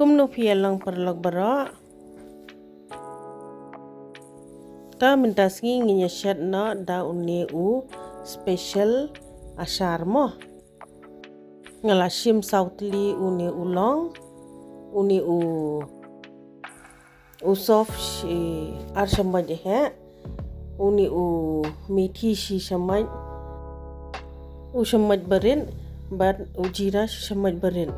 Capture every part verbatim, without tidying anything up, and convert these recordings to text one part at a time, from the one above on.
Kumno phi ïa long paralok baroh? Ta mynta sngi ngin ïa shet noh da une u special achar mo. Nga la shim saw tylli une u long, une u u sof shi ar shamoit eh, une u methi shi shamoit, u shamoit barit bad u jira shi shamoit barit.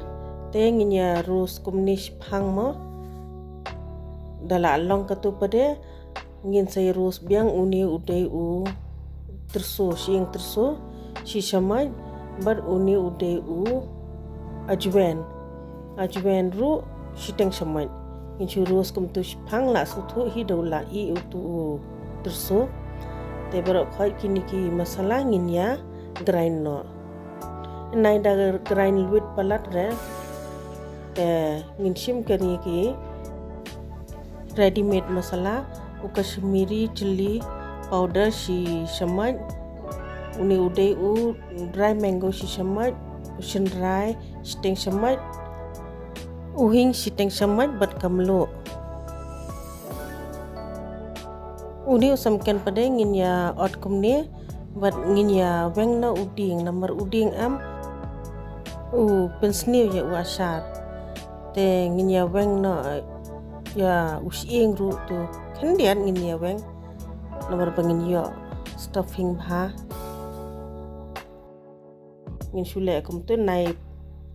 Te ngin ïa roast kumne shiphang mo. Da la long katto pat de ngin sa ïa roast biang une u dei u tyrso, shi ïing tyrso shi shamoit bad une u dei u ajwain. Ajwain ruh shiteng shamoit. Ngin shu roast kumtu shiphang, la sngewthuh hi da u la ih utu u tyrso. Te baroh khoit kine ki masala ngin ïa grind noh. Nai da grind luid palat re. Te ngin shim kane ki ready made masala, u Kashmiri chilli powder shi shamoit, une u dei u dry mango shi shamoit, u shynrai shiteng shamoit, u hing shiteng shamoit bad ka mluh. Une u samken pat de ngin ïa ot kumne bad ngin ïa weng noh u dieng, namar u dieng em u pynsniew ïa u achar. Te ngin ïa weng noh ïa u shyieng ruh tu khyndiat ngin ïa weng. Namar ba ngin ïoh stuffing bha. Ngin shu leh kumtu, nai,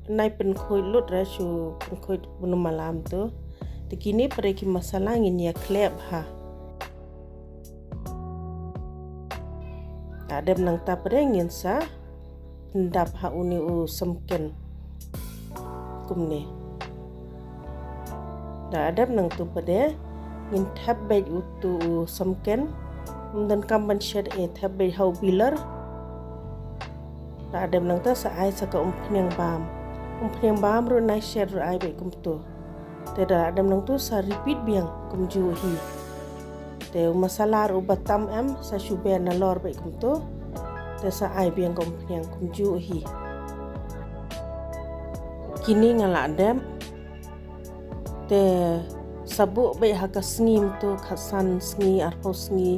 nai pynkhuid lut re, shu pynkhuid bun malam tu. Te kine pat de ki masala ngin ïa khleh bha. Da dep nangta pat de ngin sa pyndap ha une u samken kumne. Da dep nangtu pat de ngin thep beit utu u samken. Ym donkam ban shet eh, thep beit ha u biler. Da dep nangta sa ai sa ka umphniang bam. Umphniang bam ruh nai shet ruh ai beit kumtu. Te da dep nangtu sa repeat biang kumjuh hi. Te u masala ruh ba tam em sa shu ber nalor beit kumtu. Te sa ai biang ka umphniang kumjuh hi. Kine nga la dep. Te sa buh beit ha ka sngi mynta, khatsan sngi, arphew sngi,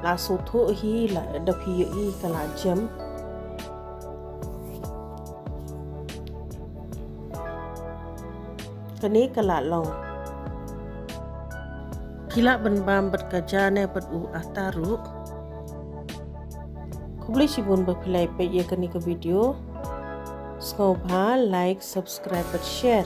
la sngewthuh hi, la dep hi ïohi ka la jem. Kane ka la long. Phi lah ban bam bad ka ja ne bad u ata ruh. Khublei shibun ba phi la peit ïa kane ka video. Sngewbha like, subscribe bad share.